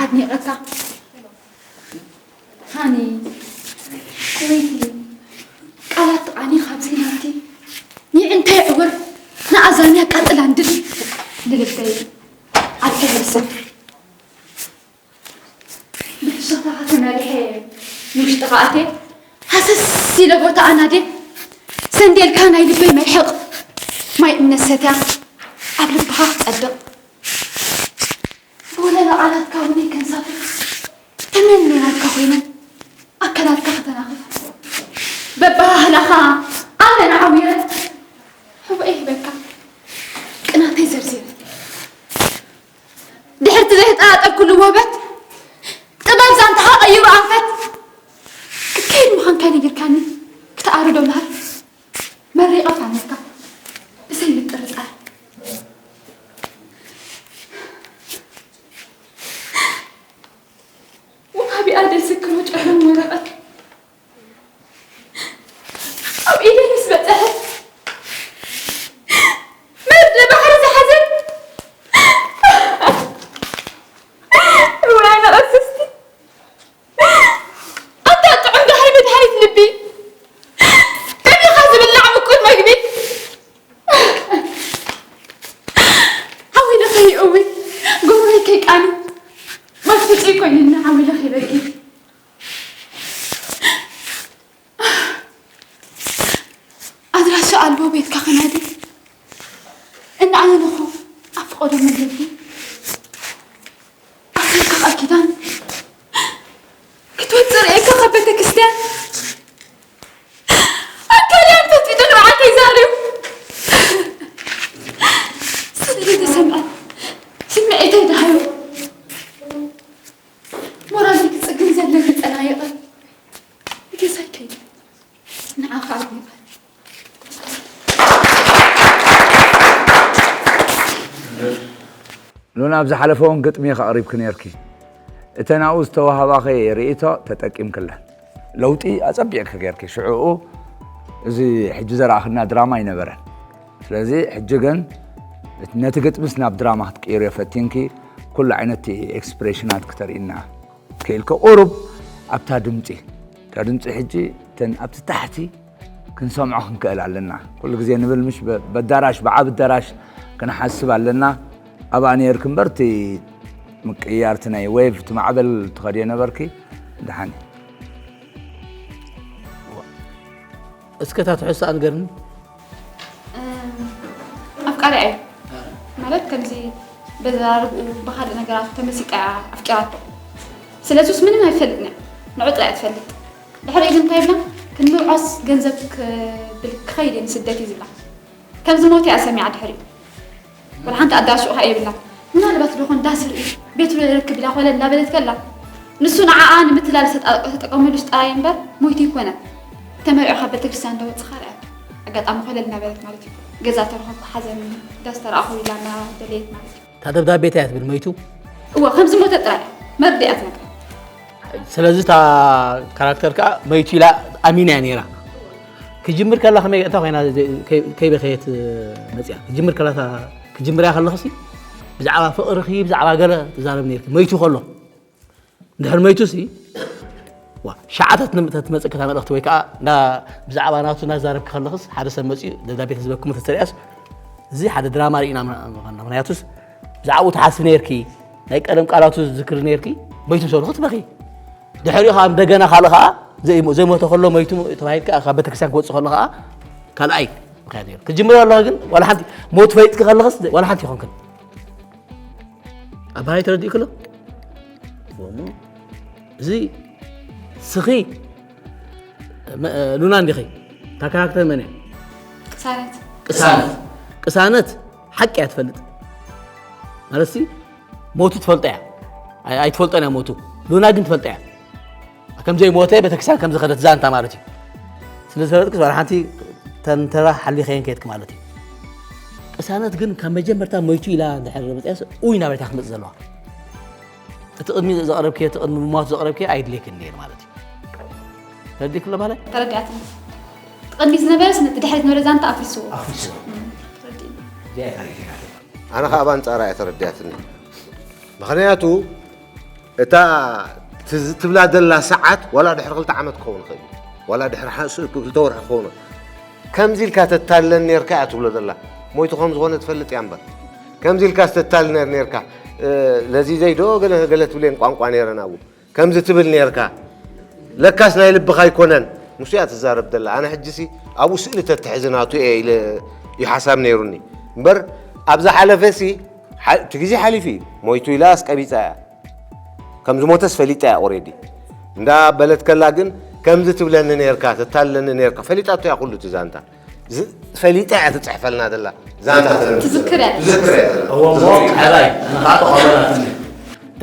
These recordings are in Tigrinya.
ኣድኒቐካ። ሃኒ፣ ወይቲ፣ ቃላት ጥዓኒ ካብዚ ናብቲ። ይዕንተ ይዕውር፣ ንኣዛን የቃጥላን ድል ንልበይ ኣልዕል ይሰፍር። ብፍሽኽታኻ ተመሪሐ ንውሽጥኻ ኣትየ፣ ሃሰስ ኢለ ቦታ ኣናድየ፣ ሰንዴልካ ናይ ልበይ መልሕቕ፣ ማይ እምነት ሰትያ ኣብ ልብኻ ክጸድቕ። ብወለላ ቃላትካ እውን ከንሳፍፍ፣ ተመን ናትካ ኮይነ፣ ኣካላትካ ከተናኽፍ። በባህላኻ ኣመና ዓዊረ፣ ሕቡኤ ሂበካ፣ ቅናተይ ዘርዚረ። ድሕርቲ ዘይተጠራጠርኩሉ ውህበት፣ ጥበብ ዛንታኻ ቀይሩ ኣንፈት። ክትከይድ ምዃንካ ነጊርካኒ፣ ክትኣርዶ ምሃር። መሪቐ ፋነካ፣ ብዘይ ምጥርጣር። ወሃቢኣ ደስክሮ ጨለም ወረቐት ኣብ ኢደይ ምስ በጽሐት፣ መርዚ ባሕሪ ዝሓዘት፣ እዋይ መቐስስቲ፣ ኣታ ጥዑም ዳሕሪ መድሃኒት ልቢ፣ ቀቢኻ ዝብላዕ ምቁር መግቢ፣ ዓው ኢለ ከይእዊ፣ ጎሮሮይ ከይቃኒ፣ ማይ ሕጹይ ኮይኑኒ ዓው ኢለ ከይበኪ። ኣድራሻ ኣልቦ ቤትካ ክናዲ፣ እናኣመንኹ ኣብ ፍቐዶ መገዲ ኣትየካ ቃል ኪዳን ክትወጽእ ርእየካ ካብ ቤተ ክርስቲያን ኣካልያን ፈጢጡ ንብዓተይ ዛርዩ። ስእለይ ተሰምዐ፣ ስምዒተይ ደሃዩ። ሞራለይ ክጽግን ዘለኒ ጸናይቐ ንገዛይ ከይደ። ንዓኻ ኣድኒቐ። ሉና፣ ኣብ ዝሓለፈ እውን ግጥሚ ኢኺ ኣቕሪብኪ ነይርኪ። እተን ኣብኡ ዝተዋህባኺ ርእይቶ ተጠቂምክለን። ለውጢ ኣጸቢቕኪ ገይርኪ። ሽዑኡ እዚ ሕጂ ዘረኣኽና ድራማ ኣይነበረን። ስለዚ ሕጂ ግን ነቲ ግጥምስ ናብ ድራማ ክትቅይርዮ ፈቲንኪ፣ ኩሉ ዓይነት ኤክስፕሬሽናት ክተርእይና ክኢልኪ። ቁሩብ ኣብታ ድምጺ፣ እታ ድምጺ ሕጂ እተን ኣብቲ ታሕቲ ክንሰምዖ ክንክእል ኣለና። ኩሉ ግዜ ንብል ምሽ፣ በ-፣ በዳራሽ፣ ብዓቢ ኣዳራሽ ክንሓስብ ኣለና። ኣብኣ ነይርኪ እምበር፣ እቲ ምቅይያር፣ እቲ ናይ ዌቭ፣ እቲ ማዕበል ትኸድዮ ነበርኪ። ደሓን እዩ። እስከ እታ ትሕዝቶኣ ንገርኒ። እም፣ ኣፍቃሪኣ እዩ። ማለት ከምዚ በዘራርብኡ ብኻልእ ነገራቱ ተመሲጣ እያ ኣፍቂራቶ። ስለዚስ ምንም ኣይፈልጥን እያ። ንዑ ጥራይ እያ ትፈልጥ። ድሕሪኡ ግን እንታይ ይብላ? ክንምርዖስ ገንዘብ ክብል ክኸይድ እየ ንስደት እዩ ዝብላ። ከም ዝሞተ እያ ሰሚዓ ድሕሪኡ። ወላ ሓንቲ ኣዳራሽ ውሃ የብላን። ምናልባት ዶ ኾን ዳስ ርእዩ ቤት ውሎ ይረክብ ኢላ ኮለል እናበለት ከላ፣ ንሱ ንዓኣ ንምትላል ዝተጠ-፣ ዝተጠቀመሉ ጥራይ እምበር ሞይቱ ኣይኮነን። ተመሪዑ ካብ ቤተክርስትያን እንዳወጽኻ ርኣያ። ኣጋጣሚ ኮለል እናበለት ማለት እዩ። ገዛ ተረኸብኩ ሓዘን ዳስ ተረኣኹ ኢላ እናደለየት ማለት እዩ። እታ ደብዳቤ እንታይ እያ ትብል? ሞይቱ? እወ፣ ከም ዝሞተ ጥራይ መርድእ እያ ትነግራ። ስለዚ እታ ካራክተር ከኣ መይቱ ኢላ ኣሚና እያ ነይራ። ክጅምር ከላ ከመይ፣ እንታይ ኮይና ዘ-፣ ከይ-፣ ከይበኸየት መጽያ? ክጅምር ከላ እታ፣ ክጅምርያ ከለኽሲ ብዛዕባ ፍቕርኺ፣ ብዛዕባ ገለ ትዛረብ ነይርኪ። መይቱ ከሎ፣ እንድሕር መይቱሲ፣ ዋ፣ ሸዓታት ንም-፣ ተትመጽእ ከታ መልእኽቲ ወይ ከኣ እንዳ ብዛዕባ ናቱ እናዛረብኪ ከለኽስ ሓደ ሰብ መጽዩ ደብዳቤ ተዝበክሞ ተተሪኣስ፣ እዚ ሓደ ድራማ ርኢና ምና-፣ ምዃንና። ምኽንያቱስ ብዛዕባኡ ትሓስቢ ነይርኪ፣ ናይ ቀደም ቃላቱ ዝዝክሪ ነይርኪ፣ መይቱ ምስ በልኹ ትበኺ። ድሕሪኡ ከኣ እንደገና ካልእ ከኣ ዘይ-፣ ዘይሞተ ከሎ መይቱ ተባሂልካ ካብ ቤተክርስትያን ክወጽእ ከሎ ከኣ ካልኣይ ምኽንያት ነይሩ። ክጅምር ከለኻ ግን ዋላ ሓንቲ ሞት ፈሊጥኪ ከለኽስ ዋላ ሓንቲ ይኾንክን። ኣባይ ተረዲእክሎ? እሞ እዚ ስኺ መ-፣ ሉና እንዲኺ? እታ ካራክተር መን እያ? ቅሳነት። ቅሳነት። ቅሳነት ሓቂ እያ ትፈልጥ። ማለትሲ ሞቱ ትፈልጦ እያ። ኣይ-፣ ኣይትፈልጦን እያ ሞቱ። ሉና ግን ትፈልጦ እያ። ከም ዘይሞተ ቤተክርስትያን ከም ዝኸደት ዛንታ ማለት እዩ። ስለ ዝፈለጥክስ ዋላ ሓንቲ ተንተራ ሓሊኸየን ከየድክ ማለት እዩ። ቅሳነት ግን ካብ መጀመርታ ሞይቱ ኢላ እንድሕር መፅያስ፣ ኡይ ናበይታ ክትመፅእ ዘለዋ? እቲ ቅድሚ ዘቕረብክዮ፣ እቲ ቅድሚ ምሟቱ ዘቕረብክዮ ኣይድልየክን ነይሩ ማለት እዩ። ተረዲእክሎ ማለት? ተረዲኣትኒ። እቲ ቅድሚ ዝነበረስ ነቲ ድሕሪት ዝነበረ ዛንታ ኣፍሪስዎ። ኣፍሪስዎ። እም፣ ተረዲእኒ። እዚኣ እያ ታሪክ ኢኻ። ኣነ ኸኣ ብኣንጻራ እያ ተረዲኣትኒ። ምኽንያቱ፣ እታ ትዝ- ትብላ ዘላ ሰዓት ዋላ ድሕሪ ክልተ ዓመት ክኸውን ይኽእል እዩ። ዋላ ድሕሪ ሓ- ስ- ክልተ ወርሒ ክኸውን ይኽእል። ከምዚ ኢልካ ተታልለን ነርካ እያ ትብሎ ዘላ። ሞይቱ ከም ዝኾነ ትፈልጥ እያ እምበር። ከምዚ ኢልካ ዝተታልነር ነርካ። እ፣ ለዚ ዘይዶ ገለ ገለ ትብሌን ቋንቋ ነይረን ኣብኡ። ከምዚ ትብል ነርካ። ለካስ ናይ ልብኻ ኣይኮነን። ንሱ እያ ትዛረብ ዘላ። ኣነ ሕጂሲ ኣብኡ ስእሊ ተትሕዚ ናቱ እየ ኢለ እዩ ሓሳብ ነይሩኒ። እምበር ኣብ ዝሓለፈሲ ሓ- እቲ ግዜ ሓሊፉ እዩ። ሞይቱ ኢላ ኣስቀቢጻ እያ። ከም ዝሞተስ ፈሊጣ እያ ኦሬዲ። እንዳ በለት ከላ ግን ከምዚ ትብለኒ ነርካ፣ ተታልለኒ ነርካ። ፈሊጣቶ እያ ኩሉ እቲ ዛንታ። ዝ- ፈሊጣ እያ ትጽሕፈልና ዘላ። ዛንታ ትብል። ትዝክር እያ። ትዝክር እያ ዘላ። እዎ እሞ፣ ሓራይ፣ ኣነ ኸዓ ተቐበላትኒ።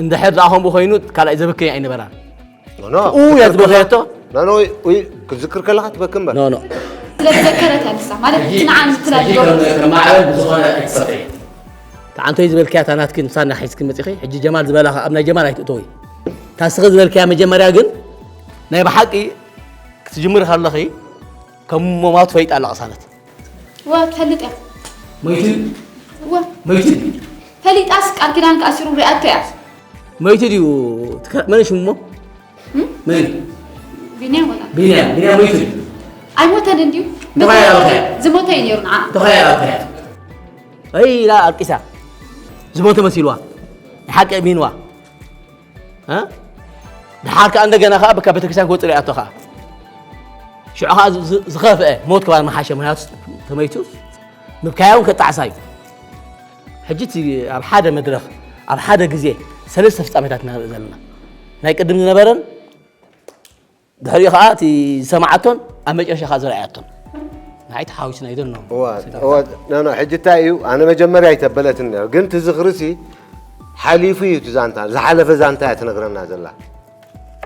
እንድሕር ደኣ ከምኡ ኮይኑ፣ ካልኣይ ዘብክይ ኣይነበራን። ኖ፣ ኖ። ኡ እያ ዝበኸየቶ? ኖ፣ ኖ፣ ኡይ፣ ክትዝክር ከለኻ ትበኪ እምበር። ኖ፣ ኖ። ስለ ዝዘከረት እያ ንሳ። ማለት፣ ሕጂ፣ እቲ ንዓ ምትላል ሕጂ ይገብር። ከም፣ ከም ማዕበል ብዝኾነ ኣይትሰርሒ። ተዓንቶይ ዝበልክያ እታ ናትኪ ምሳና ሒዝኪ መጺኺ፣ ሕጂ ጀማል ዝበላ ኸኣ ኣብ ናይ ጀማል ኣይትእተዊ። እታ ንስኺ ዝበልክያ መጀመርያ ግን ናይ ብሓቂ ክትጅምሪ ከለኺ ከም ሞማቱ ፈይጣ ኣላ ቅሳነት። እዋ ትፈልጥ እያ። ሞይቱ ድዩ? እዋ። ሞይቱ ድዩ? ፈሊጣስ ቃል ኪዳን ከኣሲሩ ሪኣቶ እያ። ሞይቱ ድዩ? ትከ-፣ መን ሽሙ እሞ? እም? መን? ቢንያም ወላ? ቢንያም፣ ቢንያም ሞይቱ ድዩ? ኣይሞተን እንድዩ። እንተኾነ ያው ከ- ዝሞተ እዩ ነይሩ ንዓ። እንተኾነ ያው ከ- ኣይ ኢላ ኣልቂሳ። ዝሞተ መሲልዋ። ንሓቂ ኣሚንዋ። እ? ደሓር ከኣ እንደገና ከኣ በቃ ቤተክርስትያን ክወጽእ ሪኣቶ ከኣ። ሽዑ ከኣ ዝ-፣ ዝ-፣ ዝኸፍአ ሞት ከኣ መሓሸ፣ ምኽንያቱ ተመይቱ ምብካያ እውን ከጣዕሳ እዩ። ሕጂ እቲ ኣብ ሓደ መድረኽ፣ ኣብ ሓደ ግዜ ሰለስተ ፍጻሜታት ኢና ንርኢ ዘለና። ናይ ቅድም ዝነበረን ድሕሪኡ ከኣ እቲ ዝሰማዓቶን ኣብ መጨረሻ ከኣ ዝረኣያቶን። ንዓይ ተሓዊስና ይደል ነው። እዋ፣ እዋ፣ ኖ፣ ኖ፣ ሕጂ እንታይ እዩ? ኣነ መጀመርያ ኣይተበለትን ነይሩ። ግን እቲ ዝኽርሲ ሓሊፉ እዩ እቲ ዛንታ። ዝሓለፈ ዛንታ እያ ትነግረና ዘላ።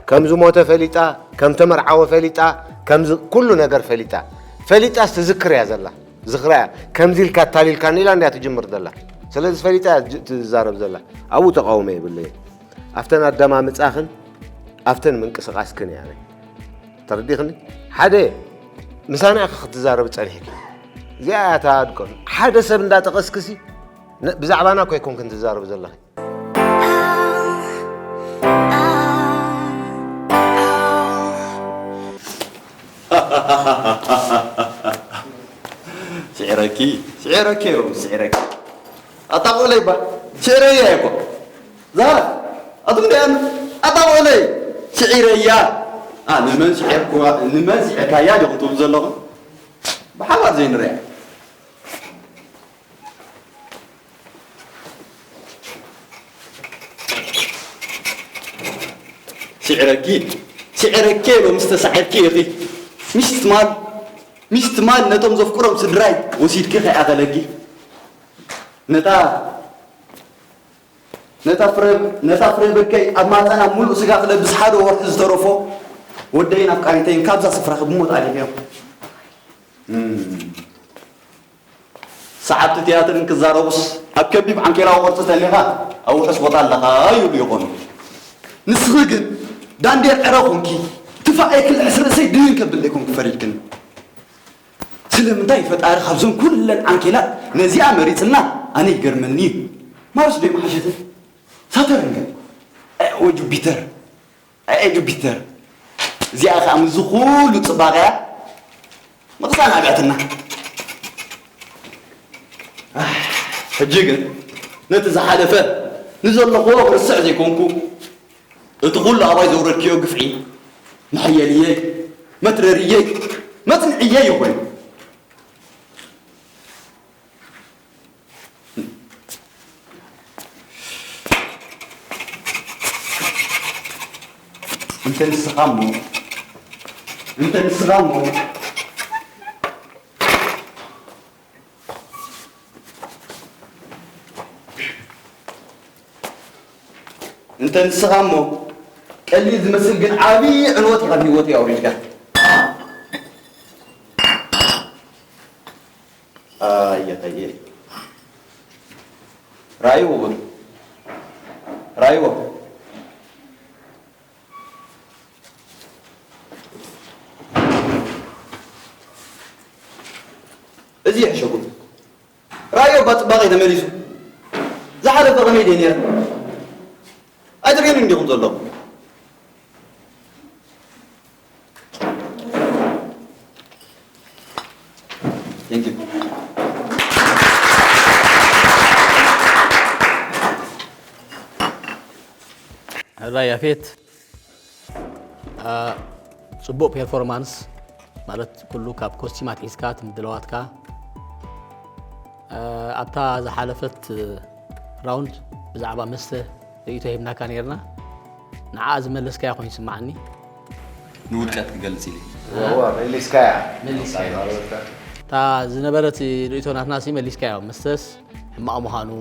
ከም ዝሞተ ፈሊጣ፣ ከም ተመርዓወ ፈሊጣ፣ ከም ዝ-፣ ኩሉ ነገር ፈሊጣ። ፈሊጣስ ትዝክር እያ ዘላ። ዝኽራ እያ። ከምዚ ኢልካ ኣታሊልካኒ ኢላ እንድያ ትጅምር ዘላ። ስለዚ ፈሊጣ እያ ጅ-፣ ትዛረብ ዘላ። ኣብኡ ተቃውሞ የብለይን። ኣብተን ኣደማምጻኽን ኣብተን ምንቅስቃስክን እያ። ተረዲኽኒ? ሓደ ምሳና ኢኺ ክትዛረቢ ጸኒሕኪ። እዚኣ እያ እታ ድቆን። ሓደ ሰብ እንዳጠቐስክሲ ነ-፣ ብዛዕባና እኮ ኣይኮንክን ትዛረቢ ዘለኺ። ስዒረኪ፣ ስዒረኪ እዮም፣ ስዒረኪ። ኣታ ቆለይ ባ፣ ስዒረያ እኮ። ዛራ፣ ኣቱም ደኣን፣ ኣታ ቆለይ፣ ስዒረያ። ኣ፣ ንመን ስዒርኩዋ፣ ንመን ስዒርካያ ዲኹም ትብሉ ዘለኹም? ብሓባር ዘይንርያ። ስዒረኪ፣ ስዒረኪ ሎምስ ተሳዒርኪ ኢኺ። ምሽ ትማል፣ ምሽ ትማል ነቶም ዘፍቅሮም ስድራይ ወሲድኪ ከይኣኸለኪ። ነታ፣ ነታ ፍረ፣ ነታ ፍረ ብርከይ ኣብ ማህጸና ምሉእ ስጋ ክለብስ ሓደ ወርሒ ዝተረፎ ወደይን ኣፍቃሪተይን ካብዛ ስፍራ ብሞት ኣሊፈዮም። እም። ሰዓብቲ ትያትር እንክዛረቡስ፣ ኣብ ከቢብ ዓንኬላዊ ቅርጺ ተሊኻ፣ ኣብ ውሑስ ቦታ ኣለኻ ይብሉ ይኾኑ። ንስኺ ግን ዳንዴር ዕረ ኾንኪ፣ ትፋእ የክልዕስ ርእሰይ ድንን ከብል ዘይኮንኩ ፈሪድክኒ። ስለምንታይ ፈጣሪ ካብዘን ኩለን ዓንኬላት ነዚኣ መሪጽና? ኣነ ይገርመኒ እዩ። ማርስ ዶ ይመሓሸትን? ሳተርን ግን? እ፣ ወይ ጁፒተር? ኣየ ጁፒተር፣ እዚኣ ኸኣ ምስዚ ኩሉ ጽባቐያ ምቕሳን ኣብያትና። ኣህ፣ ሕጂ ግን ነቲ ዝሓለፈ ንዘለኽዎ ክርስዕ ዘይኮንኩ፣ እቲ ኩሉ ኣባይ ዘውረድክዮ ግፍዒ መሐየልየይ፣ መትረርየይ፣ መጽንዕየይ እዩ ኮይኑ። እንተ ንስኻ እሞ፣ እንተ ንስኻ እሞ፣ እንተ ንስኻ እሞ፣ ቀሊል ዝመስል ግን ዓብዪ ዕንወት ኢኻ ኣብ ህይወተይ ኣውሪድካ። ኣየኸየ። ራእይዎ በሉ። ራእይዎ። እዚ ይሕሸኩም። ራእይዎ እባ ጽባቐ ተመሊሱ። ዝሓለፈ ከመይ ደይ ነይረ? ኣይትርእዩን እንዲኹም ዘለኹም። Thank you. ሕራይ ያፌት፣ አ፣ ጽቡቕ ፐርፎርማንስ ማለት ኩሉ ካብ ኮስቲም ኣትሒዝካ እቲ ምድላዋትካ፣ አ፣ ኣብታ ዝሓለፈት ራውንድ ብዛዕባ መስተ ርእይቶ ሂብናካ ነይርና። ንዓ ዝመለስካዮ ኮይኑ ይስምዓኒ። ንውድቀት ክገልጽ ኢለ። እዋ መሊስካያ መሊስካያ። እታ ዝነበረት ርእይቶ ናትና ሲ መሊስካዮ። መስተስ ሕማቕ ምዃኑ፣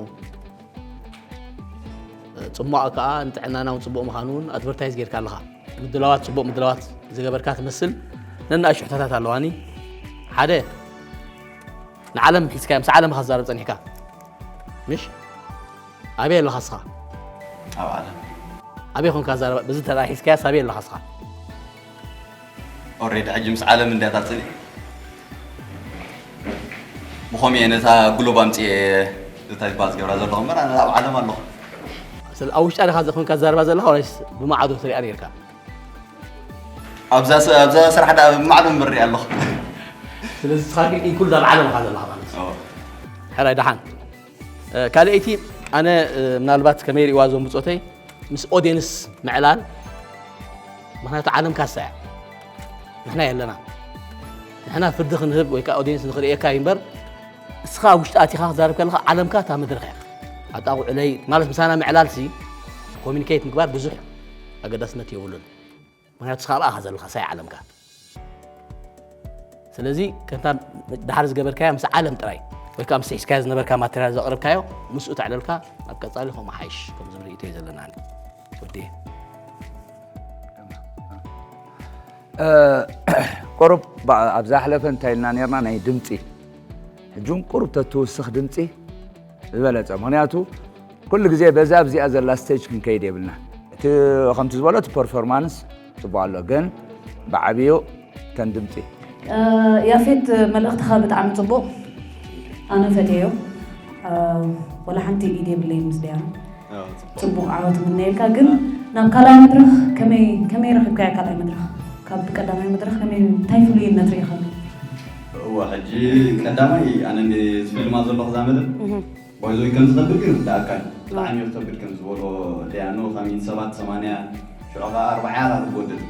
ጽሟቕ ከኣ ንጥዕናና እውን ጽቡቕ ምዃኑ እውን ኣድቨርታይዝ ጌርካ ኣለኻ። ምድላዋት፣ ጽቡቕ ምድላዋት ዝገበርካ ትመስል። ነናእሽቱ ሕቶታት ኣለዋኒ። ሓደ፣ ንዓለም ሒዝካዮ፣ ምስ ዓለም ኢኻ ትዛረብ ጸኒሕካ። ምሽ? ኣበይ ኣለኻ እስኻ? ኣብ ዓለም። ኣበይ ኾንካ ትዛረብ? በዚ እንተ ሒዝካያስ ኣበይ ኣለኻ እስኻ? ኦሬዲ ሕጂ ምስ ዓለም እንድያ እታ ጽልኢ። ብኸምኡ እየ ነታ ግሎብ ኣምጽኤ እታ ይባል ዝገብራ ዘለኹ እምበር ኣነ ኣብ ዓለም ኣለኹ። ስለ ኣብ ውሽጣ ዲኻ ኾንካ ትዛረባ ዘለኻ ወይስ ብማዕዶ ትሪኣ ነይርካ? ኣብዛ ስ- ኣብዛ ስራሕ ደኣ ብማዕዶ እምበር ሪኣ ኣለኹ። ስለዚ ንስኻ ግን ኢንኩሉድ ኣብ ዓለም ኢኻ ዘለኻ ማለት እዩ። ኦ። ሕራይ ደሓን። እ፣ ካልኣይቲ ኣነ፣ እ፣ ምናልባት ከመይ ሪእዋ እዞም ብጾተይ ምስ ኦድየንስ ምዕላል። ምኽንያቱ ዓለም ካሳ እያ። ንሕና የለና። ንሕና ፍርዲ ክንህብ ወይ ከዓ ኦድየንስ ንኽርእየካ እዩ እምበር እስኻ ኣብ ውሽጢ ኣቲኻ ክዛረብ ከለኻ ዓለምካ እታ መድረኽ እያ። ኣጣቑዑለይ ማለት ምሳና ምዕላል ሲ ኮሚኒኬት ምግባር ብዙሕ ኣገዳስነት የብሉን። ምኽንያቱ እስኻ ኣብኣ ዘለኻ ሳይ ዓለምካ። ስለዚ ከምታ ድሓር ዝገበርካያ ምስ ዓለም ጥራይ ወይ ከዓ ምስ ሒዝካዮ ዝነበርካ ማተርያል ዘቕረብካዮ ምስኡ ተዕለልካ ኣብ ቀጻሊ ከምኡ ሓይሽ ከም ዝብል ርእይቶ እዩ ዘለና። ወዲ ቁሩብ ኣብዛ ሕለፈ እንታይ ኢልና ነርና ናይ ድምፂ ሕጂ እውን ቁሩብ ተትውስኽ ድምፂ ዝበለፀ ምክንያቱ ኩሉ ግዜ በዛ ኣብዚኣ ዘላ ስቴጅ ክንከይድ የብልና እቲ ከምቲ ዝበሎ እቲ ፐርፎርማንስ ፅቡቅ ኣሎ ግን ብዓብዩ ተን ድምፂ ያፌት መልእኽትኻ ብጣዕሚ ፅቡቕ ኣነ ፈትየዮ ወላ ሓንቲ ኢድ የብለይ ምስ ደያኑ ፅቡቕ ዓወት ምነየልካ ግን ናብ ካልኣይ መድረኽ ከመይ ከመይ ረኺብካዮ ካልኣይ መድረኽ ካብ ቀዳማይ መድረኽ ከመይ እንታይ ፍሉይነት ርኢኻሉ እዋ ሕጂ ቀዳማይ ኣነ እንደ ዝፍልማ ዘለኹ እዛ መደብ ባይዞይ ከም ዝኸብድ ግን ርዳእካ እዩ ብጣዕሚ እዩ ክከብድ ከም ዝበሎ ደያኑ ካብ ሚእቲ ሰባት ሰማንያ ሽዑ ከዓ ኣርባዓ ያራ ክትወድድ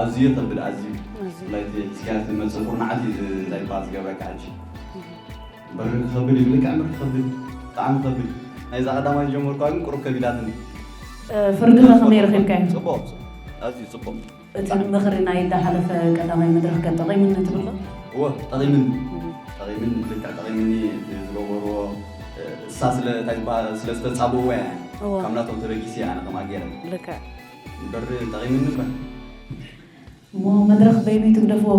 ኣዝዩ ከብድ ኣዝዩ ብፍላይ እቲ ስኪያት መፅእ ኩርናዓት እዩ እንታይ ይበሃል ዝገብረካ ሕጂ በሪ ክኸብድ እዩ ብልክዕ ምር ክኸብድ ብጣዕሚ ክኸብድ ናይዛ ቀዳማይ ዝጀመርኳ ግን ቁሩብ ከቢዳትኒ ፍርድኻ ከመይ ረኺብካዮ ፅቡቅ ኣዝዩ ፅቡቅ እቲ ምኽሪ ናይ ዝሓለፈ ቀዳማይ መድረኽ ከ ጠቒምኒ ትብሎ እወ ጠቒምኒ ጠቒምኒ ብልክዕ ጠቒምኒ ዝገበርዎ እሳ ስለ እንታይ ዝበሃል ስለ ዝተፃብእዎ እያ ካብ ናቶም ተበጊሰ ኣነ ከምኣ ገይረ ልክዕ እምበር ጠቒምኒ እምበር እሞ መድረኽ በይኑ ትግደፍዎ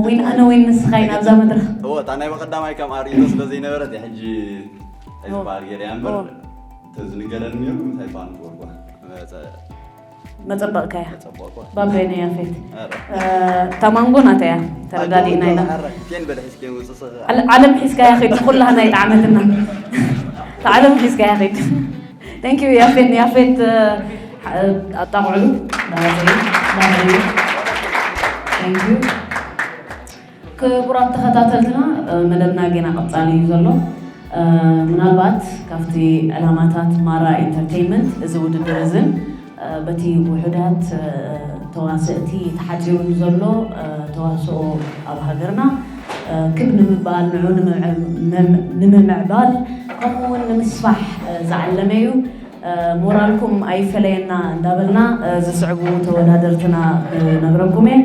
ወይን ኣነ ወይን ንስኻ ኢና ኣብዛ መድረኽ እወ እታ ናይ በቐዳማይ ከም ኣርእቶ ስለ ዘይነበረት እየ ሕጂ እንታይ ዝበሃል ገይረ እያ እምበር ተዝንገረኒ ነይሩ እንታይ ይበሃል ንትወርጓ መፀበቕካያ ጸበቕኳ ባበይ ናይ ያፌት ኧረ እታ ማንጎ ናተያ ተረዳዲእና ኢና ቴን በለ ሒዝከ ውፅእ ዓለ- ዓለም ሒዝካያ ኸይድ ኩላህና ይጣዕመትና እታ ዓለም ሒዝካያ ኸይድ thank you ያፌት ያፌት ኣጣቕዕሉ ክቡራት ተኸታተልትና መደብና ጌና ቀጻሊ እዩ ዘሎ ምናልባት ካብቲ ዕላማታት ማራ ኢንተርቴይንመንት እዚ ውድድር እዝን በቲ ውሑዳት ተዋስእቲ ተሓፂሩ ዘሎ ተዋስኦ ኣብ ሃገርና ክብ ንምባል ንዑ ንምምዕባል ከምኡ እውን ንምስፋሕ ዝዓለመ እዩ ሞራልኩም ኣይፈለየና እንዳበልና ዝስዕቡ ተወዳደርትና ክነግረኩም እየ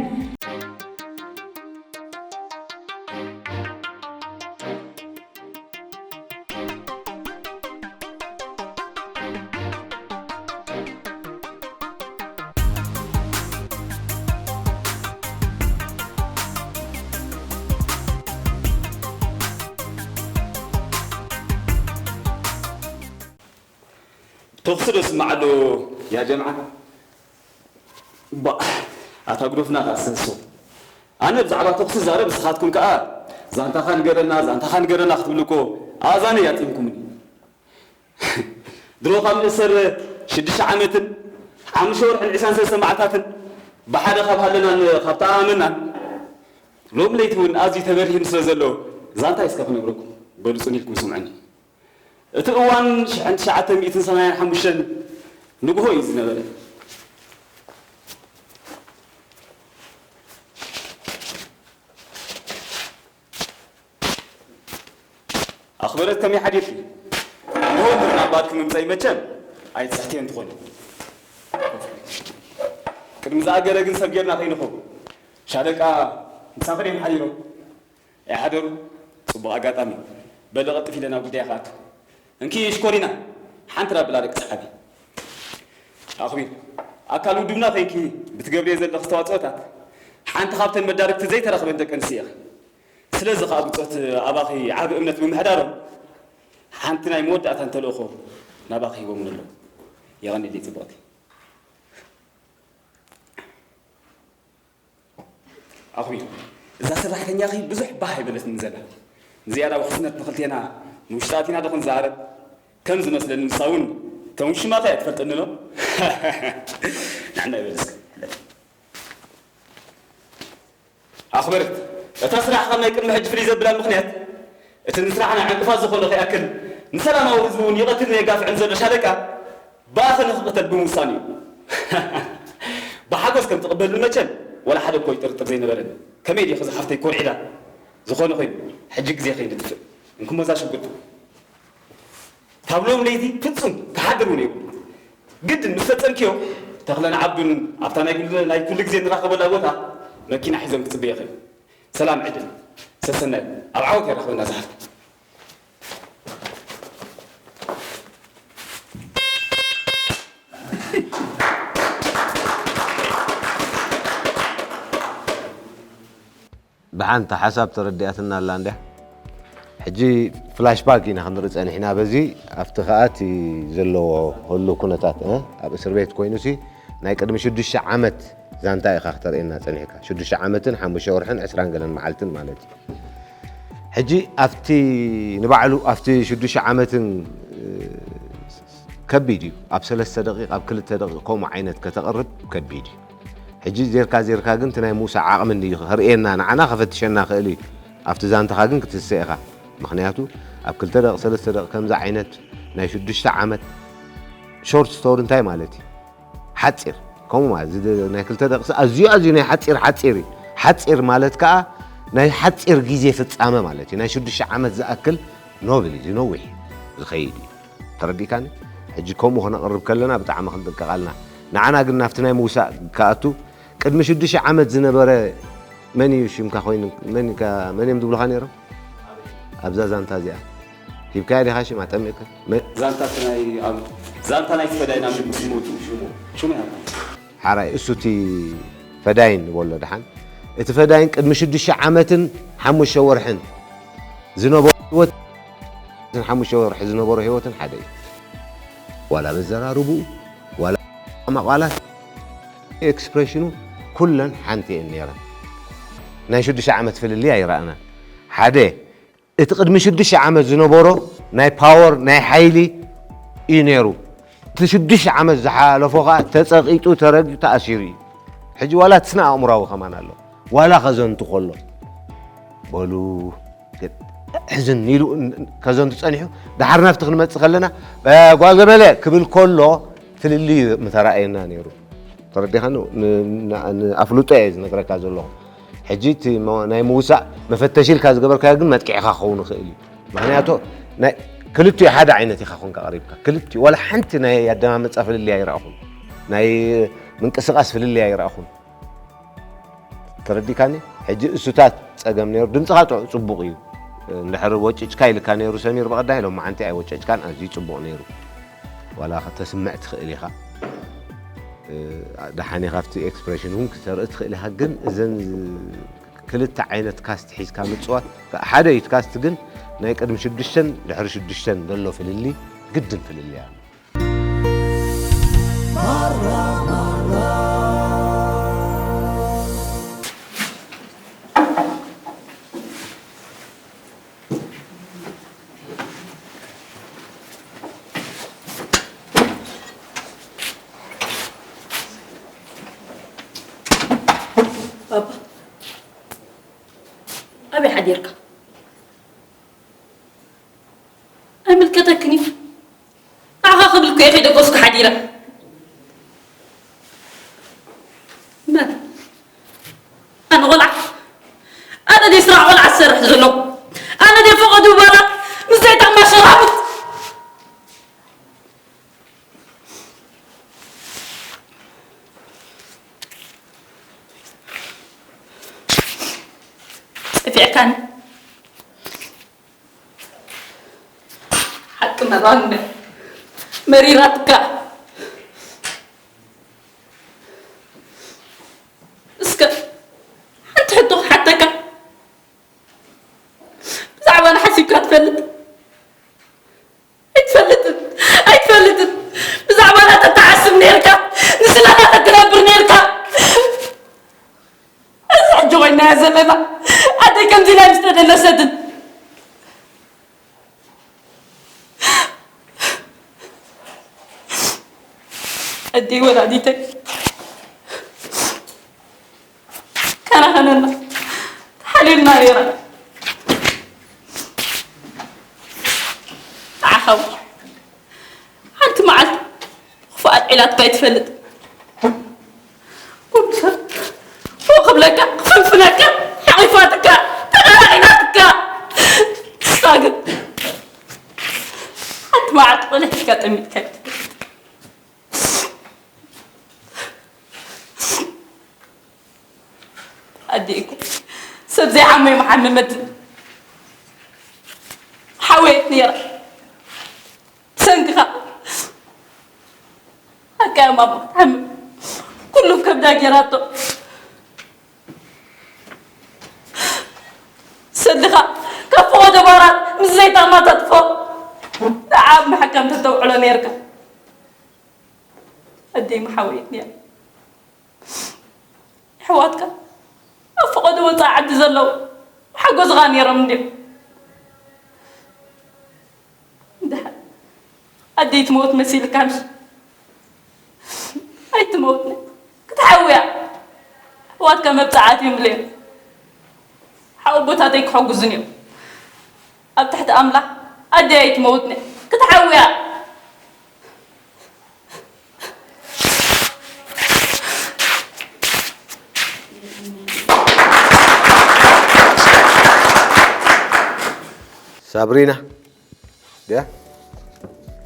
ተኹሲ ዶ ስማዕ ኣሎ ያ ጀምዓ? ባ ኣታ ግዶፍና ካሰሶ ኣነ ብዛዕባ ተኹሲ ዛረብ ንስኻትኩም ከኣ ዛንታኻ ንገረና ዛንታኻ ንገረና ክትብሉ እኮ ኣዛነ ያጢምኩምኒ ድሮ ካብ ንእሰር ሽዱሽተ ዓመትን ሓሙሽተ ወርሕን ዕስራን ሰለስተ መዓልታትን ብሓደ ካብ ሃለናን ካብ ተኣማመናን፣ ሎም ለይቲ እውን ኣዝዩ ተበሪህን ስለ ዘሎ፣ ዛንታ እስከ ክነግረኩም። በሉ ጽን ኢልኩም ስምዑኒ። እቲ እዋን ሽሕን ትሽዓተ ሚእትን ሰማንያን ሓሙሽተን ንግሆ እዩ ዝነበረ። ኣኽበረት ከመይ ሓዲርኪ? ንሆ እንድርና ባድኪ ምምፀይ መቸም ኣይትስሕትየን ትኾኒ። ቅድሚ ዝኣገረ ግን ሰብ ጌርና ከይንኸውን። ሻለቃ ምሳኺ ድዮም ሓዲሮም? ኣይሓደሩ? ጽቡቕ ኣጋጣሚ። በሊ ቀልጥፍ ኢለ ናብ ጉዳይ ክኣቱ። እንኪ ሽኮሪና፣ ሓንቲ ዳብላ ደቂ ሰሓቢ። ኣኽቢር፣ ኣካል ውድብና ኮይንኪ ብትገብርዮ ዘለኺ ኣስተዋጽኦታት ሓንቲ ካብተን መዳርግቲ ዘይተረኽበን ደቂ ኣንስትዮ ኢኺ። ስለዚ ከኣ ብጾት ኣባኺ ዓቢ እምነት ብምሕዳሮም ሓንቲ ናይ መወዳእታን ተልእኾ ናባኺ ሂቦምን ኣለዉ። የቐንየለይ ጽብቕቲ። ኣኹም እዛ ሰራሕተኛኺ ብዙሕ ባህ ኣይበለትኒ ዘላ። ንዝያዳ ውሕስነት ንኽልቴና ንውሽጣ ኣቲና ዶ ክንዛረብ? ከም ዝመስለኒ ንሳ እውን ከም ውሽማኻ እያ ትፈልጠኒ ዶ? ንዕና ይበል እስከ። ኣኽበርት፣ እታ ስራሕ ካብ ናይ ቅድሚ ሕጂ ፍልይ ዘብላ ምኽንያት፣ እቲ ንስራሕና ዕንቅፋት ዝኾነ ከይኣክል፣ ንሰላማዊ ህዝቢ እውን ይቐትልን የጋፍዕን ዘሎ ሻለቃ፣ ብኣኺ ንኽቕተል ብምውሳኑ እዩ። ብሓጎስ ከም ትቕበልኒ መቸም ዋላ ሓደ እኮ ይጥርጥር ዘይነበረኒ። ከመይ ድየ ዝሓፍተይ ኮርዒዳ? ዝኾነ ኮይኑ፣ ሕጂ ግዜ ከይንጥፍእ። እንክሞ እዛ ሽጉጥ። ካብ ሎም ለይቲ ፍጹም ክሓድር እውን የብሉ። ግድን ምስ ፈጸምክዮ፣ ተኽለን ዓብዱን ኣብታ ናይ ኩሉ፣ ናይ ኩሉ ግዜ ንራኸበላ ቦታ መኪና ሒዞም ክጽበየኺ እዮም። ሰላም ዕድል ሰሰናዩ ኣብ ዓወት የራኽበና ዝሓፍተ። ደሓን እታ ሓሳብ ተረዲኣትና ኣላ እንድያ። ሕጂ ፍላሽባክ ኢና ክንርኢ ጸኒሕና። በዚ ኣብቲ ከኣ እቲ ዘለዎ ህሉ ኩነታት እ ኣብ እስር ቤት ኮይኑሲ ናይ ቅድሚ ሽዱሽተ ዓመት ዛንታ ኢኻ ክተርእየና ጸኒሕካ። ሽዱሽተ ዓመትን ሓሙሽተ ወርሕን ዕስራን ገለን መዓልትን ማለት እዩ። ሕጂ ኣብቲ ንባዕሉ ኣብቲ ሽዱሽተ ዓመትን ከቢድ እዩ። ኣብ ሰለስተ ደቂቕ ኣብ ክልተ ደቂቕ ከምኡ ዓይነት ከተቕርብ ከቢድ እዩ። ሕጂ ዜርካ ዜርካ ግን እቲ ናይ ምውሳእ ዓቕሚ እንድዩ ከርእየና ንዓና ከፈትሸና ክእል እዩ። ኣብቲ ዛንታኻ ግን ክትስእ ኢኻ። ምኽንያቱ ኣብ ክልተ ደቂ ሰለስተ ደቂ ከምዚ ዓይነት ናይ ሽዱሽተ ዓመት ሾርት ስቶሪ እንታይ ማለት እዩ? ሓጺር ከምኡ ማለት እዚ ናይ ክልተ ደቂ ኣዝዩ ኣዝዩ ናይ ሓጺር ሓጺር እዩ። ሓጺር ማለት ከኣ ናይ ሓጺር ግዜ ፍጻመ ማለት እዩ። ናይ ሽዱሽተ ዓመት ዝኣክል ኖብል እዩ ዝነዊሕ ዝኸይድ እዩ። ተረዲእካኒ? ሕጂ ከምኡ ክነቕርብ ከለና ብጣዕሚ ክንጥንቀቕ ኣለና። ንዓና ግን ናብቲ ናይ ምውሳእ ክኣቱ ቅድሚ ሽዱሽተ ዓመት ዝነበረ መን እዩ ሽምካ ኮይኑ መን ኢካ መን እዮም ዝብሉኻ ነይሮም? ኣብዛ ዛንታ እዚኣ ሂብካያ ዲኻ ሽም ኣጠሚቕካ? መ- ዛንታ እቲ ናይ ኣብ ዛንታ ናይ ፈዳይና ሽሙ ሽሙ ሽሙ ሽሙ ያልኩ። ሓራይ እሱ እቲ ፈዳይን ንበሎ ደሓን እቲ ፈዳይን ቅድሚ ሽዱሽተ ዓመትን ሓሙሽተ ወርሕን ዝነበሮ ህይወት ሓሙሽተ ወርሒ ዝነበሮ ህይወትን ሓደ እዩ። ዋላ በዘራርብኡ ዋላ ማቋላት ኤክስፕሬሽኑ ኩለን ሓንቲ እየን ነይረን። ናይ ሽዱሽተ ዓመት ፍልልይ ኣይረኣናን። ሓደ እቲ ቅድሚ ሽዱሽተ ዓመት ዝነበሮ ናይ ፓወር ናይ ሓይሊ እዩ ነይሩ። እቲ ሽዱሽተ ዓመት ዝሓለፎ ኸዓ ተጸቒጡ ተረጊጡ ተኣሲሩ እዩ። ሕጂ ዋላ እቲ ስነ ኣእምራዊ ከማን ኣሎ። ዋላ ከዘንቱ ከሎ በሉ ሕዝን ኢሉ ከዘንቱ ጸኒሑ ደሓር ናብቲ ክንመጽእ ከለና ጓል ገበለ ክብል ከሎ ፍልልዩ ምተራእየና ነይሩ። ተረዲኻ ንኣፍልጦ እየ ዝነግረካ ዘለኹ። ሕጂ እቲ ናይ ምውሳእ መፈተሺ ኢልካ ዝገበርካዮ ግን መጥቂዕኻ ክኸውን ይኽእል እዩ። ምኽንያቱ ክልቲኡ ሓደ ዓይነት ኢኻ ኮንካ ቀሪብካ። ክልቲኡ ዋላ ሓንቲ ናይ ኣደማመፃ ፍልልይ ኣይረኣኹን። ናይ ምንቅስቓስ ፍልልይ ኣይረኣኹን። ተረዲካኒ? ሕጂ እሱታት ፀገም ነይሩ። ድምፅኻ ፅቡቕ እዩ። እንድሕር ወጭጭካ ኢልካ ነይሩ ሰሚር ብቐዳይ፣ ሎማዓንቲ ኣይወጨጭካን፣ ኣዝዩ ፅቡቕ ነይሩ። ዋላ ከተስምዕ ትኽእል ኢኻ። ደሓን ኢኻ ኣብቲ ኤክስፕሬሽን እውን ክተርኢ ትኽእል ኢኻ። ግን እዘን ክልተ ዓይነት ካስት ሒዝካ ምፅዋት፣ ሓደ እዩ እቲ ካስት፣ ግን ናይ ቅድሚ ሽዱሽተን ድሕሪ ሽዱሽተን ዘሎ ፍልልይ ግድን ፍልልይ ኣሎ። ባባ፣ ኣበይ ሓዲርካ? ኣይምልከተክን እዩ። ንዓኻ ክብል እኮ እየ ከይደገስኩ ሓዲረ። መን? ኣነ ቆልዓ? ኣነ ድየ ስራሕ ቆልዓ ዝሰርሕ ዘለኹ? ኣነ ድየ ፈቐዶ ባላት ምስ ዘይጠቕማ ሸራሙት? ጸፊዕካኒ። ሓቂ መራር እንደ መሪራትካ። እስከ ሓንቲ ሕቶ ክሓተካ። ብዛዕባና ሓሲብካ ትፈልጥ? ኣይትፈልጥን፣ ኣይትፈልጥን። ብዛዕባና ተተሓስብ ነይርካ፣ ንስለና ተትነብር ነይርካ። እዚ ሕጂ ኮይናዮ ዘለና። ኣደይ ከምዚ ኢላ ምስ ተደነሰትን። ኣደይ ወላዲተይ ከናኸነና ተሓልዩልና ነይራ። ንዓኻ እውን ሓንቲ መዓልቲ ክፉእ ኣልዒላትካ ኣይትፈልጥን። ኩሉ ሰብ ፎእ ክብለካ፣ ክፍንፍነካ፣ ሓቒፋትካ፣ ተቐናቒናትካ። ንስኻ ግን ሓንቲ መዓልቲ ቆሊሕካ ጠሚትካ ኣይትፈልጥን። ኣደይ እኮ ሰብ ዘይሓመዮ መሓመመትን ሓወየት ነይራ። ብሰንክኻ ሓቃ እያ ማማ ክትሓምም። ኩሉ ከብዳ ገይራቶ። ሰድኻ ካብ ፈቐዶ ባራት ምስ ዘይጠቕማ ተጥፎ። ንዓ ኣብ መሓከም ተተውዕሎ ነይርካ። ኣደይ መሓወየት ነይራ። ኣሕዋትካ ኣብ ፈቐዶ ወፃኢ ዓዲ ዘለዉ ሓጎዝኻ ነይሮም እንድዮም። ድሓር ኣደይ ትመውት መሲልካ ምሽ? ኣይትመውትን። ክትሓውያ። ኣሕዋትካ መብፅዓት እዮም ብለዮም። ሓወቦታተይ ክሕጉዝን እዮም። ኣብ ትሕቲ ኣምላኽ ኣደይ ኣይትመውትን። ክትሓውያ። ሳብሪና ድያ?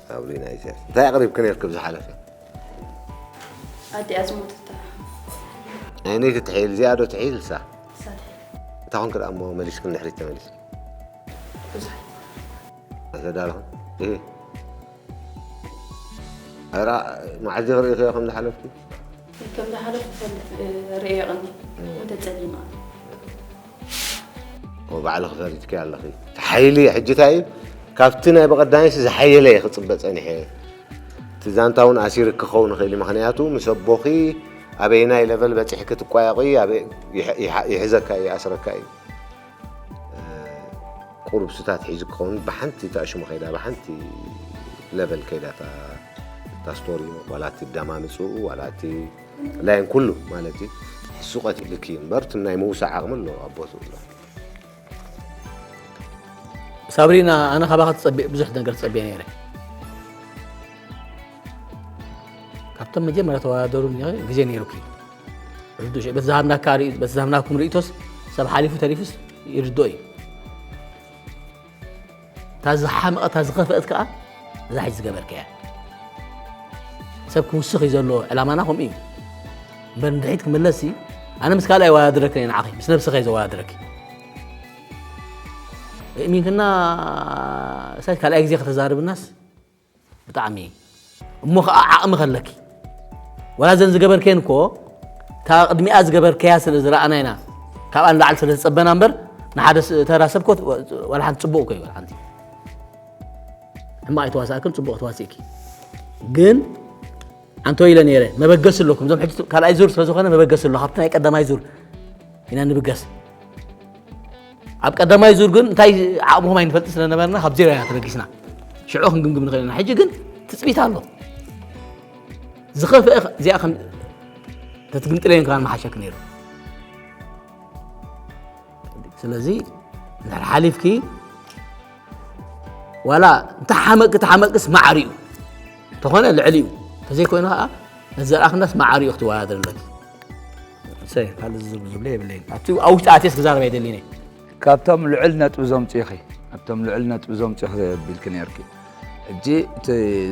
ሳብሪና ኢሳያስ። እንታይ ኣቕሪብኪ ነይርኪ ብዝሓለፈ? ኣዲኣ ዝሞተታ። ናይ ነይቲ ትሕይል፣ እዚኣ ዶ ትሕይል እሳ? እሳ ትሕይል። እንታይ ኮንኪ ደኣ እሞ መሊስኪ ንድሕሪት ተመሊስኪ? ብዙሕ። ኣይተዳለኹን? እህ። ኣራ፣ መዓዝ ዲኺ ርኢኽዮ ከም ዝሓለፍኪ? ከም ዝሓለፍ ዝፈልጥ፣ እ፣ ርእዮ ቀኒ። ወደ ጸሊማ። ኦ፣ ባዕልኺ ፈሊጥኪ ኣለኺ። እቲ ሓይሊ ሕጂ እንታይ እዩ? ካብቲ ናይ ብቐዳምሲ ዝሓየለ እየ ክጽበ ጸኒሐ። እቲ ዛንታ እውን ኣሲርኪ ክኸውን ይኽእል እዩ። ምኽንያቱ ምስ ኣቦኺ ኣበየናይ ለቨል በጺሕኪ ትቋየቑ፣ ኣበይ ይሕ-፣ ይሕ-፣ ይሕዘካ እዩ፣ ይኣስረካ እዩ። እ፣ ቁሩብ ስታት ሒዙ ክኸውን ብሓንቲ እታ ሽሙ ከይዳ፣ ብሓንቲ ለቨል ከይዳ እታ፣ እታ ስቶሪ፣ ዋላ እቲ ኣደማምፅኡ፣ ዋላ እቲ ላይን ኩሉ ማለት እዩ። ሕሱቐት ኢልኪ እዩ እምበር፣ እቲ ናይ ምውሳእ ዓቕሚ ኣለዎ ኣቦ ትብሎ። ሳብሪና፣ ኣነ ካባኻ ትጸብየ፣ ብዙሕ ነገር ትጸብየ ነይረ። ካብቶም መጀመርያ ተወዳደሩ ግዜ ነይሩኪ። ርዱእ ሸ-፣ በቲ ዝሃብናካ ርኢ-፣ በቲ ዝሃብናኩም ርእቶስ ሰብ ሓሊፉ ተሪፉስ ይርድኦ እዩ። እታ ዝሓመቐ፣ እታ ዝኸፍአት ከኣ እዛ ሕጂ ዝገበርካያ። ሰብ ክውስኽ እዩ ዘለዎ፣ ዕላማና ከምኡ እዩ። እምበር ንድሕሪት ክምለስ እዩ። ኣነ ምስ ካልኣይ ይወዳድረክን እየ ንዓኺ፣ ምስ ነብስኻ እየ ዘወዳድረኪ። እሚንክና እሳይ ካልኣይ ግዜ ከተዛርብናስ ብጣዕሚ እሞ ኸዓ ዓቕሚ ከለኪ። ዋላ እዘን ዝገበርከየን እኮ እታ ቅድሚኣ ዝገበርከያ ስለ ዝረኣና ኢና። ካብኣ ንላዕሊ ስለ ዝጸበና እምበር ንሓደ ስ-፣ ተራ ሰብ እኮ ዋላ ሓንቲ ጽቡቕ እኮ እዩ ዋላ ሓንቲ። ሕማቕ ኣይተዋሳእክን፣ ጽቡቕ ተዋሲእኪ። ግን ኣንቶ ኢለ ነይረ፣ መበገሲ ኣለኩም። እዞም ሕጂ ካልኣይ ዙር ስለ ዝኾነ መበገሲ ኣሎ። ካብቲ ናይ ቀዳማይ ዙር ኢና ንብገስ። ኣብ ቀዳማይ ዙር ግን እንታይ ዓቕምኹም ኣይንፈልጥ ስለ ነበርና ካብ ዜሮ ኢና ተበጊስና። ሽዑ ክንግምግም ንኽእል ኢና። ሕጂ ግን ትጽቢት ኣሎ። ዝኸፍአ እዚኣ ከም ተትግምጥለየን ከማን መሓሸኪ ነይሩ። ስለዚ እንድሕር ሓሊፍኪ ዋላ እንተ ሓመቂ ተሓመቅስ ማዕሪ እዩ እንተኾነ ልዕሊ እዩ እንተዘይኮይኑ ከዓ ነዘርኣኽናስ ማዕሪ እዩ ክትወዳደር ኣለኪ። ሰይ ካልእ ዝብሎ የብለይን። ኣብቲ ኣብ ውሽጢ ኣትየስ ክዛረብ ኣይደልን እየ። ካብቶም ልዑል ነጥቢ ዘምፅኡኺ ኣብቶም ልዑል ነጥቢ ዘምፅኡኺ ቢልኪ ነርኪ ሕጂ እቲ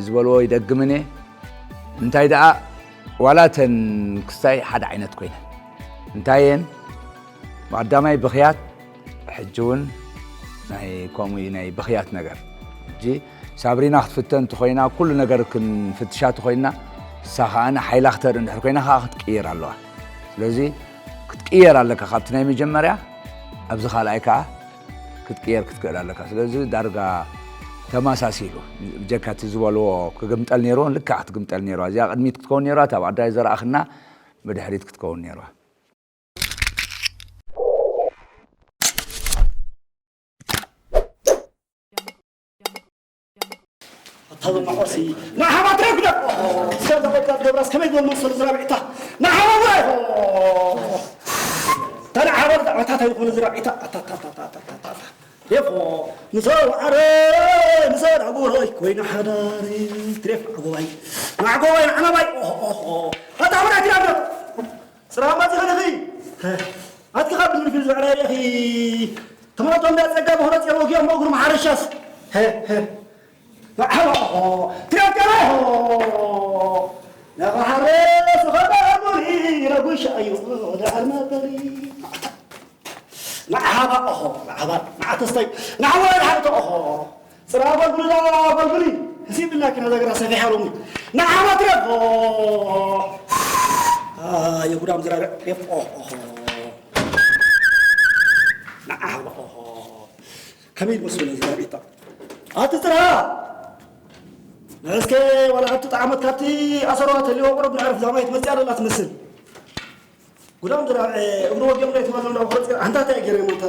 ዝበልዎ ይደግምን እየ። እንታይ ደኣ ዋላ እተን ክስታይ ሓደ ዓይነት ኮይነን እንታይ እየን ቀዳማይ ብኽያት ሕጂ እውን ናይ ከምኡ ናይ ብኽያት ነገር ሕጂ ሳብሪና ክትፍተን እንተኮይና ኩሉ ነገር ክንፍትሻ እንተኮይና ንሳ ከዓ ሓይላ ክተርኢ እንድሕር ኮይና ከዓ ክትቅየር ኣለዋ። ስለዚ ክትቅየር ኣለካ ካብቲ ናይ መጀመርያ ኣብዚ ካልኣይ ከዓ ክትቅየር ክትክእል ኣለካ። ስለዚ ዳርጋ ተመሳሲሉ ብጀካ እቲ ዝበልዎ ክግምጠል ነይርዎ ልክዕ ክትግምጠል ነይርዋ። እዚኣ ቅድሚት ክትከውን ነይርዋ፣ እታ ብኣዳይ ዘረኣኽና ብድሕሪት ክትከውን ነይርዋ። ኣታ ዘማቆሲ ንሓባ ትረግደ ሰብ ዘቆጣ ገብራስ ከመይ ዝበል መሰሉ ዝራብዒታ ንሓባ ወይ ተና ሓባ ኣታ እንታይ ዝኾነ ዝራብዒታ ኣታ ኣታ ኣታ ኣታ ኣታ ሬፎ ንሰብ ዓረ ንሰብ ዳጎሮይ ኮይና ሓዳሪ ትሬፍ ዓጎባይ ንዓጎባይ ንዓናባይ ኦሆ ኣታ ሓበራ ኪዳነ ስራ ማዚ ኸነኺ ኣትኪ ካብ ድምር ፊል ዘዕራይ ኢኺ ተመረጦ እንዳ ጸጋ ብኽረ ጸሎ ጊኦም መእግሩ መሓረሻስ ንዓባ ኦሆ ትሬፍ ገራ ሆ ንኸሓረስ ኸበ ጉሪ ረጉሻ እዩ ደዓል መበሊ ንዓባ ኦሆ ንዓባ ንዓተስተይ ንዓወረ ንዓብተ ኦሆ ፅራ ጎልጉልላ ጎልጉሊ ህሲብልና ኪና ዘግራ ሰፊሓ ሎሚ ንዓባ ትረፍ የጉዳም ዝራብዕ ሬፍ ኦሆ ንዓባ ኦሆ ከመይ ትመስሉ ዝራብዒታ ኣቲ ፅራ ንዕስከ ዋላ ኣብቲ ጣዕመት ካብቲ ኣሰረዋ ተልዎ ቁሩብ ንዕርፍ ዛማይ ትመፅእ ኣለላ ትመስል ጉዳም ዝራብዐ እግሩ ወዲኦም ናይ ትበልዑ ናብ ቁርፂ ኣንታ እንታይ ገይረ ሞታ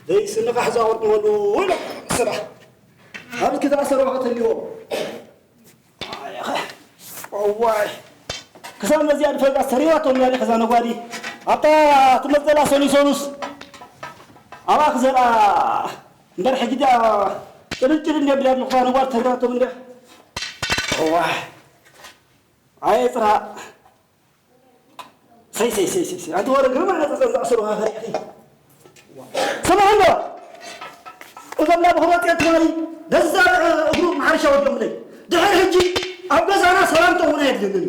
ደይ ስንኻ ሕዛ ወርድመሉ ስራሕ ኣብ ክዳ ሰረዋ ተልዎ ዋይ ክሳብ ነዚኣ ድፈልጣ ሰሪራቶም ያለ ከዛ ነጓዲ ኣብታ ትመፀላ ሰኑይ ሰኑስ ኣብኣ ክዘላ እምበር ሕጂ ዳ ጭልጭል እንደ ብላ ንኹታ ነጓድ ተግራቶም እንደ ዋ ኣየ ፅራ ሰይ ሰይ ሰይ ሰይ ኣንቲ ወረ ግርማ ነፀፀ ዝኣሰሩ ሃፈሪዕኺ ስምዑ እንዶ እዞም ናብ ኽሮፅያ ትማሊ ነዛ እግሩ ማሓረሻ ወዲኦምለይ ድሕር ሕጂ ኣብ ገዛና ሰላምታ እውን ኣየድልንን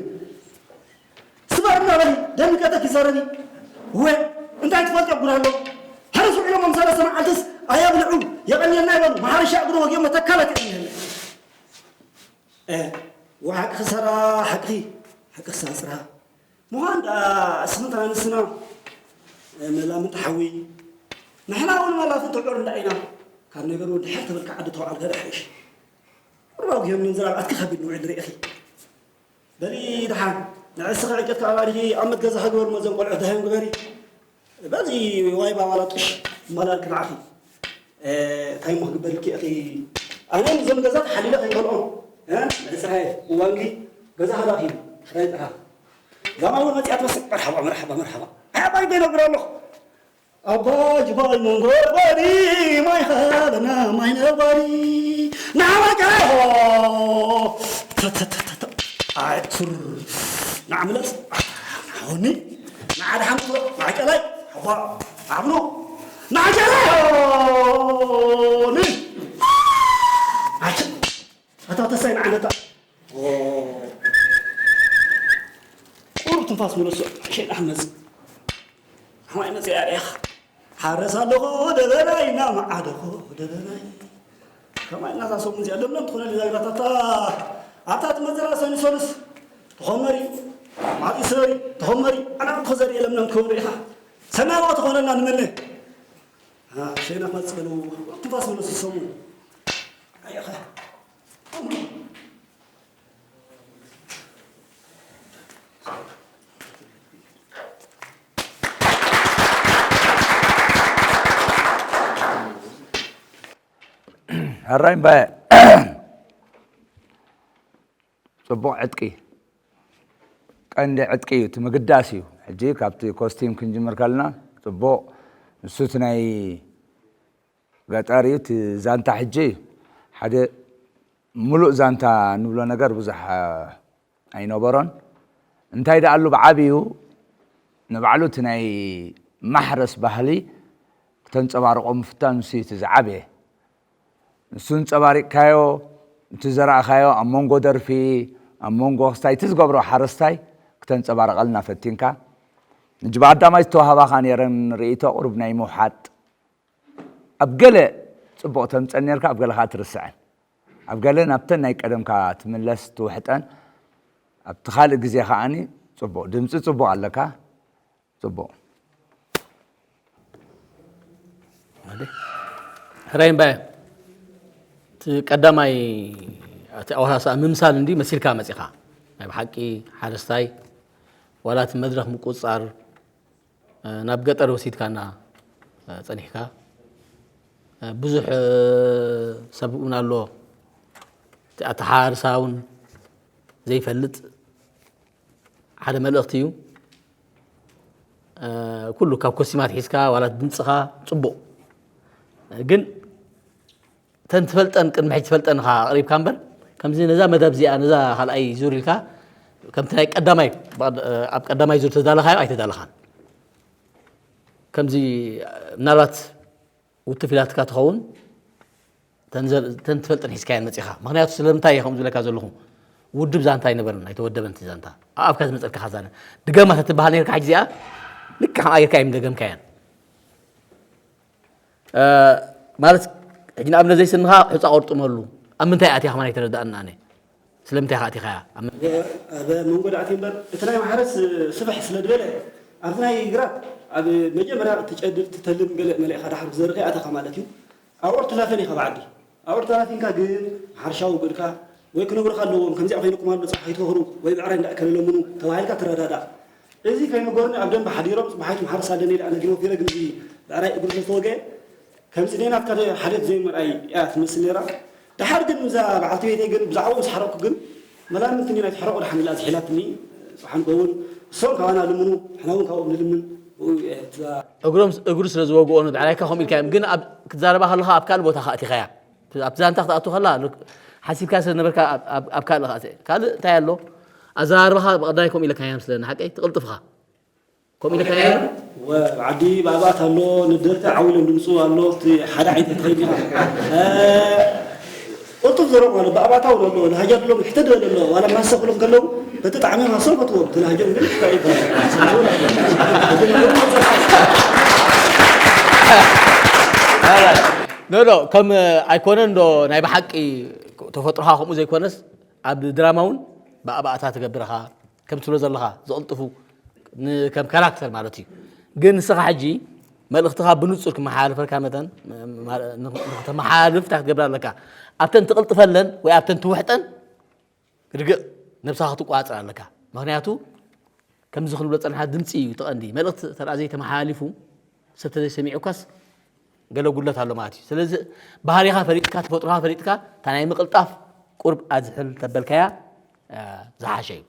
ስበር እናበሊ ደንቀጠ ክዛረቢ ወ እንታይ ትፈልጥ ጉድ ኣሎ ሓረስ ውዕሎም ሰለስተ መዓልትስ ኣየብልዑ የቐንየልና ይበሉ ማሓረሻ እግሩ ወጊኦም መተካላት የቕንየልና ወሓቂ ክሰራ ሓቂ ሓቂ ክሳፅራ ምዃን ደኣ ስምንትና ንስና መላምንቲ ሓዊ ንሕና እውን መላፍንቲ ዑር እንዳ ኢና ካብ ነገሩ ድሕር ትብል ከዓዲ ተውዓል ገለ ሓይሽ ቁርባብ ግዮን ምንዝራብ ኣትኪ ከቢድ ንውዕል ርእኺ በሊ ደሓን ንዕስኺ ዕንጨትካ ኣባዲኺ ኣብ መትገዛኺ ግበሪ መዘን ቆልዑ ደሃዮም ግበሪ በዚ ዋይ ባባላ ጥሽ እማላልኪ ንዓኺ እንታይ እሞ ክግበርልኪ ኢኺ ኣነ ንዞም ገዛ ተሓሊለ ከይበልዖም ንዕስኻ እዋንጊ ገዛ ሃላኺ ራይ ጥራ ዛማ እውን መፅያ ትመስል መርሓባ መርሓባ መርሓባ ሓባይ በይነግር ኣለኹ ኣባ ጅባይ መንጎርጓሪ ማይ ኸበና ማይ ነባሪ ንዓመቀ ኣይ ሱር ንዓምለስ ንዓወኒ ንዓድሓምቶ ማዕቀላይ ኣባ ዓብሎ ንዓጀላ ሆኒ ኣታ ተሳይ ንዓነታ ቁሩብ ትንፋስ መለሶ ሸይጣን መጽእ ሓማይ መጽእ ያሪኻ ሓረስ ኣለኹ ደበናይ እና መዓደኹ ደበናይ ከማይ እናታ ሰሙን እዚኣ ለምለም ትኾነ ዛግራታታ ኣብታ ትመፅእ ራእሰ ንሰሉስ ተኾመሪ ማጢ ሰሪ ተኾመሪ ኣናብት ኸዘርኢ ለምለም ትኸውን ርኢኻ ሰማያዊ ተኾነና ንምነ ሸይና ክመፅእ በሉ ትንፋስ መለሱ ሰሙን ኣየኸ ሕራይ እምበ ጽቡቕ ዕጥቂ ቀንዲ ዕጥቂ እዩ፣ እቲ ምግዳስ እዩ። ሕጂ ካብቲ ኮስቲም ክንጅምር ከለና ጽቡቕ፣ ንሱ እቲ ናይ ገጠር እዩ። እቲ ዛንታ ሕጂ ሓደ ምሉእ ዛንታ ንብሎ ነገር ብዙሕ ኣይነበሮን። እንታይ ደኣ ኣሉ ብዓብዩ ንባዕሉ እቲ ናይ ማሕረስ ባህሊ ክተንጸባርቆ ምፍታን ንሱ እዩ እቲ ዝዓበየ። ንሱ እንጸባሪቕካዮ፣ እቲ ዘራእኻዮ ኣብ መንጎ ደርፊ፣ ኣብ መንጎ ክስታይ እቲ ዝገብሮ ሓረስታይ ክተንጸባርቐልና ፈቲንካ። ሕጂ ብኣዳማይ ዝተዋህባኻ ነይረን ርእይቶ ቁሩብ ናይ ምውሓጥ ኣብ ገለ ጽቡቕ ተምጸን ነርካ፣ ኣብ ገለ ኸኣ ትርስዐን። ኣብ ገለ ናብተን ናይ ቀደምካ ትምለስ ትውሕጠን። ኣብቲ ካልእ ግዜ ከኣኒ ጽቡቕ ድምጺ ጽቡቕ ኣለካ። ጽቡቕ። ሕራይ እምባየ እቲ ቀዳማይ እቲ ኣወሳስኣ ምምሳል እንዲ መሲልካ መጺኻ ናይ ብሓቂ ሓረስታይ ዋላ እቲ መድረኽ ምቁጽጻር ናብ ገጠር ወሲድካና ጸኒሕካ። ብዙሕ ሰብ እውን ኣሎ እቲ ኣተሓራርሳ እውን ዘይፈልጥ ሓደ መልእኽቲ እዩ። ኩሉ ካብ ኮስቲማት ሒዝካ ዋላ ድምፅኻ ፅቡቕ ግን ተን ትፈልጠን ቅድሚ ሕጂ ትፈልጠን ኢኻ ኣቕሪብካ እምበር ከምዚ ነዛ መደብ እዚኣ ነዛ ካልኣይ ዙር ኢልካ ከምቲ ናይ ቀዳማይ ኣብ ቀዳማይ ዙር ተዳለኻዮ ኣይተዳለኻን። ከምዚ ምናልባት ውትፍ ኢላትካ ትኸውን ተን ትፈልጥን ሒዝካየን መፂኻ። ምክንያቱ ስለምንታይ እየ ከምኡ ዝብለካ ዘለኹ ውድብ ዛንታ ኣይነበረን ኣይተወደበን እቲ ዛንታ ኣኣፍካ ዝመፀልካ ካዛነ ድገማ ተትበሃል ነርካ ሕጂ እዚኣ ልክዕ ከምኣ ጌርካ እዮም ደገምካየን። ማለት ሕጂ ንኣብነት ዘይስንኻ ሑፃ ቆርጥመሉ ኣብ ምንታይ ኣትያ ከማን ኣይተረዳእና ኣነ ስለምንታይ ከ ኣቲኻያ ኣብ ኣብ መንጎ ዳእቲ እምበር እቲ ናይ ማሕረስ ስፍሕ ስለ ዝበለ ኣብቲ ናይ ግራት ኣብ መጀመርያ ትጨድር ትተልም ገለ መሊእኻ ዳሕር ዘርኢ ኣተኻ ማለት እዩ። ኣብዑር ትላፈን ኢኻ ብዓዲ ኣብዑር ተላፊንካ ግን ሓርሻ ውግድካ ወይ ክነግሩኻ ኣለዎም ከምዚኣ ኮይንኩም ኣሎ ፀሓይ ትወኽሩ ወይ ብዕራይ እንዳእከለ ለምኑ ተባሂልካ ትረዳዳእ። እዚ ከይነገሩኒ ኣብ ደንበ ሓዲሮም ፅባሓይቱ ማሕረስ ኣለኒ ኢለ ኣነ ግን ወፊረ ግን እዚ ብዕራይ እግሩ ስለዝተወገ ከምዚ ናይ ናትካ ሓልዮት ዘይምርኣይ እያ ትመስል ነይራ። ደሓር ግን እዛ በዓልቲ ቤተይ ግን ብዛዕባኡ ምስ ሓረቕኩ ግን መላምንቲ ናይ ትሕረቑ ደሓን ኢላ ዝሒላትኒ ፅሓን ከውን እሶም ካባና ልምኑ ንሕና እውን ካብኦም ንልምን ብኡ እየ እዛ እግሮም እግሩ ስለ ዝወግኦ ንብዕራይካ ከምኡ ኢልካ እዮም ግን ኣብ ክትዛረባ ከለኻ ኣብ ካልእ ቦታ ከኣቲኻያ ኣብቲ ዛንታ ክትኣቱ ከላ ሓሲብካ ስለ ነበርካ ኣብ ካልእ ከኣቲ ካልእ እንታይ ኣሎ ኣዘራርባኻ ብቐዳይ ከምኡ ኢለካ እዮም ስለ ንሓቀይ ትቕልጥፍኻ ከምኡ ኢለካ እዮም ዓዲ ብኣባት ኣሎ ንደርተ ዓው ኢሎም ድምፁ ኣሎ እቲ ሓደ ዓይነት ተኸይድ ኢኻ ቅልጡፍ ዘረብ ማለት ብኣባታ እውን ኣሎ ልሃጃ ድሎም ሕተ ድበል ኣሎ ዋላ ማሰ ክሎም ከለዉ በቲ ጣዕሚ ማሰ ፈትዎም እቲ ልሃጆም ግን እንታይ ይበሃል ኖ ኖ ከም ኣይኮነን ዶ ናይ ብሓቂ ተፈጥሮኻ ከምኡ ዘይኮነስ ኣብ ድራማ እውን ብኣባእታ ትገብር ኢኻ ከም ትብሎ ዘለኻ ዝቕልጥፉ ከም ካራክተር ማለት እዩ ግን ንስኻ ሕጂ መልእኽትኻ ብንፁር ክመሓላለፈልካ መጠን ንክተመሓላልፍ እንታይ ክትገብር ኣለካ ኣብተን ትቕልጥፈለን ወይ ኣብተን ትውሕጠን ርግእ ነብስኻ ክትቆፃፀር ኣለካ ምክንያቱ ከምዚ ክንብሎ ፀንሓ ድምፂ እዩ ተቐንዲ መልእኽቲ ተረኣ ዘይተመሓላሊፉ ሰብ ተዘይሰሚዑካስ ገለ ጉድለት ኣሎ ማለት እዩ ስለዚ ባህሪኻ ፈሊጥካ ተፈጥሮኻ ፈሊጥካ እታ ናይ ምቕልጣፍ ቁርብ ኣዝሕል ተበልካያ ዝሓሸ እዩ